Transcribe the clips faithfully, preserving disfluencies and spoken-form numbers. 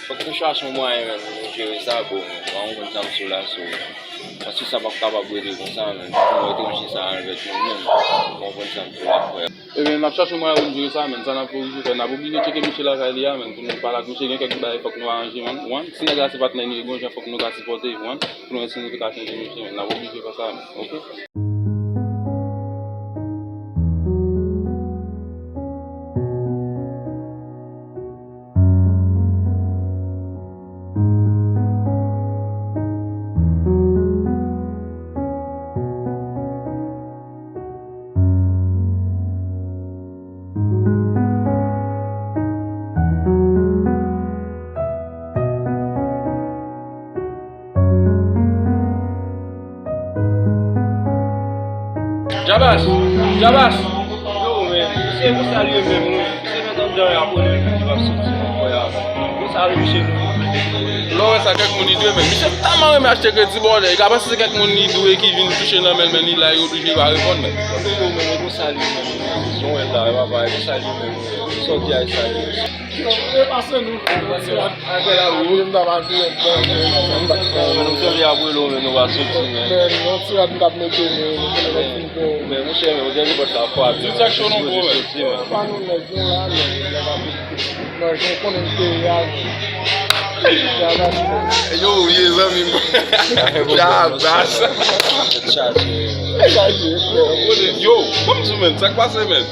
Fòk nou chache yon mwayen, menm, pou nou jere sa, bon, mwen, ou konprann sa, m sou la, so, paske sa p ap kapab rete konsa, menm, pou nou etranje sa avèk nou menm, ou konprann sa, m sou la, frè. Ebyen, n ap chache yon mwayen pou nou jere sa, menm, sa n ap oblije fè, n ap oblije tcheke misye lakay li a, menm, pou nou pale ak misye, gen kèk bagay fòk nou aranje, menm, ou konprann, si nèg la se patnè nou, e gon jan fòk nou ka sipòte, ou konprann, pou nou wè si nou te ka chanje misye, menm, n ap oblije fè sa, menm, oke? Jabas! Jabas! Yo, men, misye, pou salye menm, wi. Misye met anndan y ap rele li, li p ap soti, mon frè. Pou salye misye, nou. Lè w wè sa, kèk moun li dwe, men misye tèlman renmen achte kredi, bòdè. Li ka panse se kèk moun li dwe ki vin touche nan men l, men li la, li oblije pa reponn, men. Yo, men, pou salye menm, wi. Jan w wè l la, e pa bagay, pou salye menm, wi. Sa w di a, e salye. Yo, e pase nou, men, se la. Apre la, wi. M ta pa di, men, men, men, men, men, men, nou fè apre l, men, nou pa soti, men. Men, yon ti rad m t ap mete, men, men, men, men, men, monchè, men, ou te gen pòt la fwa, men. Ti chak cho nou gwo, men. Pa nou nèg, nou la, men, nèg ap nan jan w konnen peyi a, men. Jabas, men. Yo, ou ye, zanmi m. Jabas. Tèt chaje. Tèt chaje, frè. Yo, kòman w di, men? Sa k pase, men?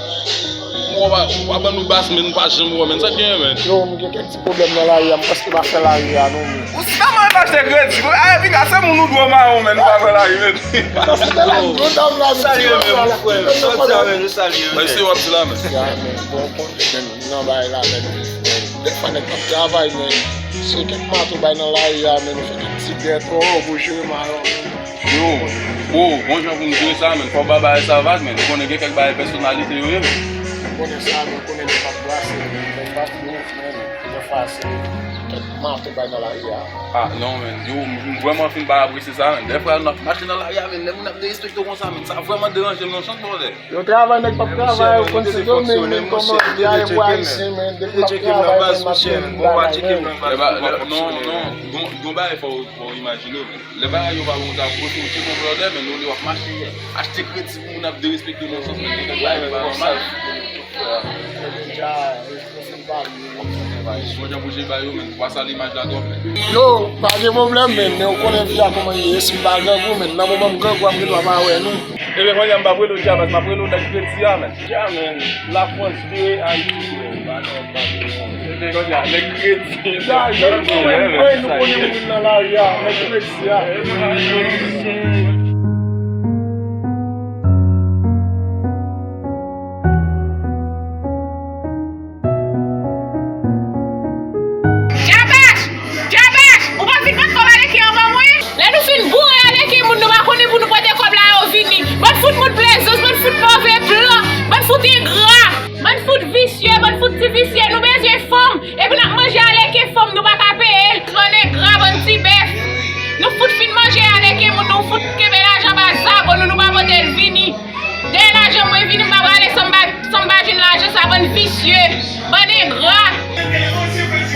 Ou pa, ou pa ban nou bas, men, nou pa janm wè, men. Sa k genyen, men? Yo, m gen kèk ti pwoblèm nan lari a, m prèske pa fè lari a, non, men. Ou si tèlman renmen achte kredi, a, epi ka se moun ou dwe mawon, men, nou pa fè lari, men. Paske tèlman yon dam la, men, salye, men, mon frè. Sa w di a, men, nou salye, men. Mèsi, w ap di la, men. Ya, men, bon, konn, men, nan bagay la, men, men, dèfwa nèg p ap travay, men, se kèk mato bay nan lari a, men, nou fè kèk ti dèt, o, pou jere mawon, men. Yo, o, bon jan pou nou jere sa, men, fò w ba bagay sa vag, men, ou konnen gen kèk bagay pèsonalite yo ye, men. Ou konnen sa, men, ou konnen nèg p ap brase, men, nèg p ap Dèfwa se kèk mato bay nan lari a. Ah, non, men. Yo, m, m vrèman fin pa apresye sa, men. Dèfwa, n ap mache nan lari a, men, lè moun ap derespekte w konsa, men, sa vrèman deranje m, non, chan bòdè. Yo travay, nèg p ap travay, yo konn se domèn, men, kòman, y a pou Ayisyen, men, depi m ap travay, men, m ap gen bagay, men. Lè ba-, lè, non, non, gon, gon bagay fò, fò w imajine w, men. Lè bagay yo pa bon, w ta pwoche, w tcheke yon bòdè, men, nou, w ap mache, achte kredi pou moun ap derespekte w nan sans, men, gen kèk bagay ki pa nòmal. Yo, pa gen pwoblèm, men, men ou konnen vi a kòman li ye, si m pa grangou, men, nan moman m grangou a, m gendwa pa wè nou. Ebyen, kounye a m p ap rele w Dja, paske m ap rele w nèg kredi a, men. Dja, men, Lafrans vire Ayiti, men. Ebyen, kounye a, nèg kredi. Dja, nou konnen moun nan lari a, nèg kredi a. Djabas! Djabas! Ou pa vin mande kòb aleke an ban mwen? Lè nou fin boure aleke moun nou pa konnen pou nou pote kòb la yo vini. Bann fout moun plezans, bann fout move plan, bann fout engra, bann fout visye, bann fout ti visye, nou bezwen fanm. Epi n ap manje aleke fanm nou pa ka peye l. Bann engra, bann ti bèf. Nou fout fin manje aleke moun, nou fout kenbe lajan ba zago nou, nou pa pote l vini. Dèyè lajan mwen vini, m pa prale san m pa, san m pa jwenn lajan sa, bann visye, bann engra.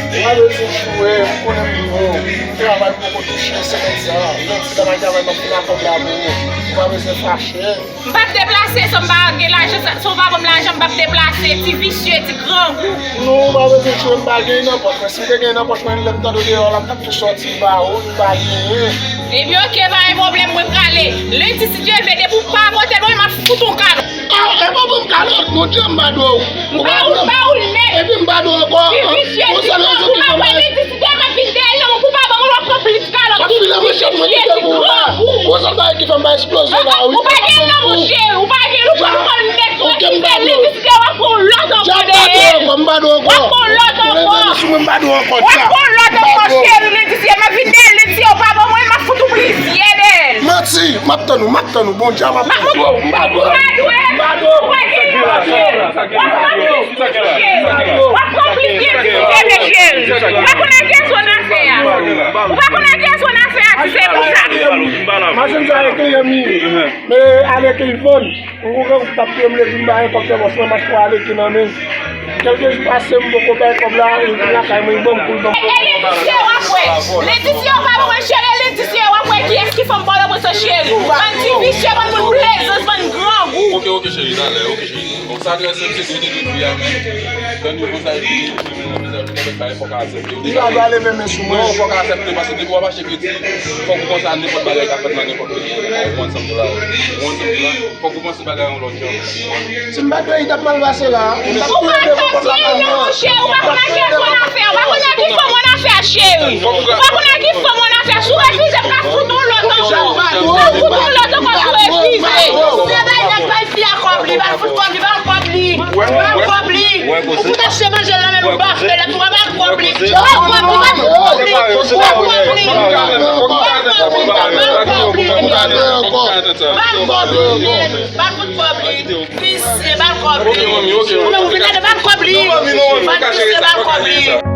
Mwen bezwen joure, m konnen m bon. M travay m poko touche semèn sa. Lendi m travay, m ap vin a kòb la pou ou. Ou pa bezwen fache. M p ap deplase san m pa gen lajan, san, san w pa ban m lajan, m p ap deplase, ti visye, ti grangou. Non, ou pa bezwen joure, m pa gen nan pòch mwen. Si m te gen nan pòch mwen, lè m tande w deyò la, m t ap tou sòti ba ou, m pa genyen. Ebyen, oke, pa gen pwoblèm, mwen prale. Lendi, si Dye vle, depi w pa pote l ban mwen, m ap fout ou kalòt. Ah, e pa ban m kalòt, non, Dja, m pa dwe w. M pa ou, m pa ou l nèt. Epi m pa dwe w ankò. Ti visye, ti grangou, m ap wè Lendi, si Dye vle, m ap vin dèyè l, non, pou pa ban mwen, w ap pran plis kalòt. M ap file manchèt mwen, kite pou ou la. Gon sèl bagay ki fè m pa eksplozyon la, wi. Ou pa gen non, monchè, ou pa gen, ou pa pran nèt, ou pa gen nèt, Lendi, si Dye w ap pran lòt ankò dèyè. M pa dwe w ankò, m pa dwe w ankò. W ap pran lòt ankò. Ou leve nan sou mwen, m pa dwe w ankò, Dja. W ap pran lòt ankò, cheri, Lendi, si m ap vin dèyè l, Lendi, si w pa ban mwen, m ap fout ou plizyè bèl. Manti, m ap tann ou, m ap tann ou, bon Dja, m ap tann ou. M ap tann ou, m ap tann ou. Ou pa dwe, ou pa dwe. Ou pa gen lòt, cheri. W ap pran plis, w ap pran plis, Lendi, si Dye vle, cheri. Ou pa konn a kiyès ou nan afè a. Ou pa konn a kiyès ou nan afè a, si se pou sa. Machin sa e kliyan m ye. Men ale ke l vann. M gon granmoun k t ap touye m, li vin ba yon kòb nan pòch mwen, m achte ale ke nan men. Kèlke jou pase, m poko bay kòb la, li vin lakay mwen, li ban m kou, li ban m kou. E lendisye w ap wè. Lendisye w pa ban mwen cheri, lendisye w ap wè kiyès ki fanm ba w lepresan cheri. Bann ti visye, bann moun plezans, bann grangou. Ok, ok, cheri, talè, ok, cheri. Bon, sa trè senp, se de de fi a, men. Nan nivo sa, epi, epi, epi, epi, epi, fòk aksepte. Li pa pral leve men sou mwen. Non, fòk aksepte, paske depi w ap achte kredi, fòk ou panse a nenpòt bagay k ap fèt nan nenpòt peyi. Ou konprann sa m di w la? Ou konprann sa m di w la? Fòk ou panse bagay yon lòt jan. Si m pa t peyi, t ap mal pase la. Ou pa konn a kiyès fanm nan fè, ou pa konn a kiyès fanm nan fè, ou pa konn a ki fanm nan fè, cheri. Ou pa konn a ki fanm nan fè, si w refize, m ka fout yon lòt ankò. M ka fout yon lòt ankò si w refize. Bay nèg, bay fi a kòb li, ba l fout kòb li, ba l kòb li. Ba l kòb li. Ou fout achte manje l nan men l, ou pa fè lè tou, ba l kòb li. Ba l kòb li, ba l fout kòb li. Ba l kòb li, ba l kòb li, ba l kòb li. Ba l kòb li, men. Ba l fout kòb li. Visye, ba l kòb li. Ou menm, ou vin gade, ba l kòb li. Bann visye, ba l kòb li.